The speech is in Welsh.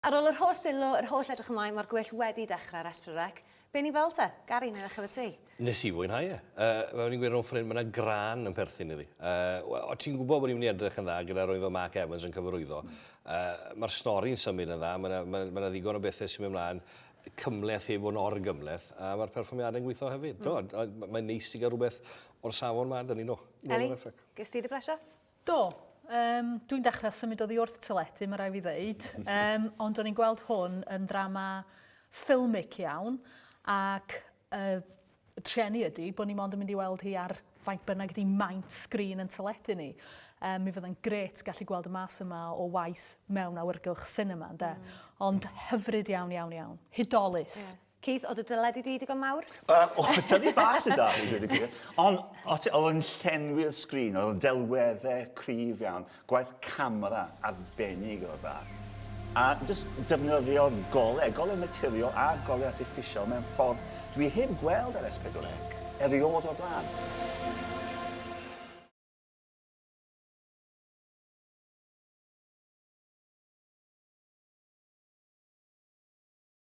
Ar ôl yr holl sylw, yr holl edrych ymlaen, mae'r gwyll wedi dechrau ar S4C. Be ni'n fel te? Gary, na i ddechrau efo ti. Nes i fwynhau e. Uh, fel o'n i'n gweud rhwng ffrind, mae yna gran yn perthyn iddi. Uh, o ti'n gwybod bod ni'n mynd i edrych yn dda gyda rwy'n fel Mark Evans yn cyfarwyddo. Uh, Mae'r stori'n symud yn dda, mae yna ma, ma ddigon o bethau sy'n mynd mlaen cymhleth heb fod yn or-gymhleth, a mae'r perfformiadau'n gweithio hefyd. Mm. Do, mae'n neis i gael rhywbeth o'r safon ma, dyn ni, do. Eli, ges ti dy blesio? Do. Um, dwi'n dechrau symud oddi wrth teledu, mae rai fi ddeud. Um, ond o'n i'n gweld hwn yn ddrama ffilmic iawn, ac uh, trueni ydy bod ni mond yn mynd i weld hi ar faint bynnag ydy maint sgrin yn teledu ni. Um, mi fydda'n gret gallu gweld y mas yma o waith mewn awyrgylch sinema, ynde? Ond hyfryd iawn, iawn, iawn. Hudolus. Yeah. Keith, oedd dy deledu di digon mawr? Uh, o, tydi bach sydd da, i dweud y gwir. Ond oedd o'n llenwi'r sgrin, oedd o'n delweddau cryf iawn, gwaith camera arbennig o'r fath. A jyst defnyddio'r golau, golau naturiol a golau artiffisial mewn ffordd dwi heb gweld ar S4C erioed o'r blaen.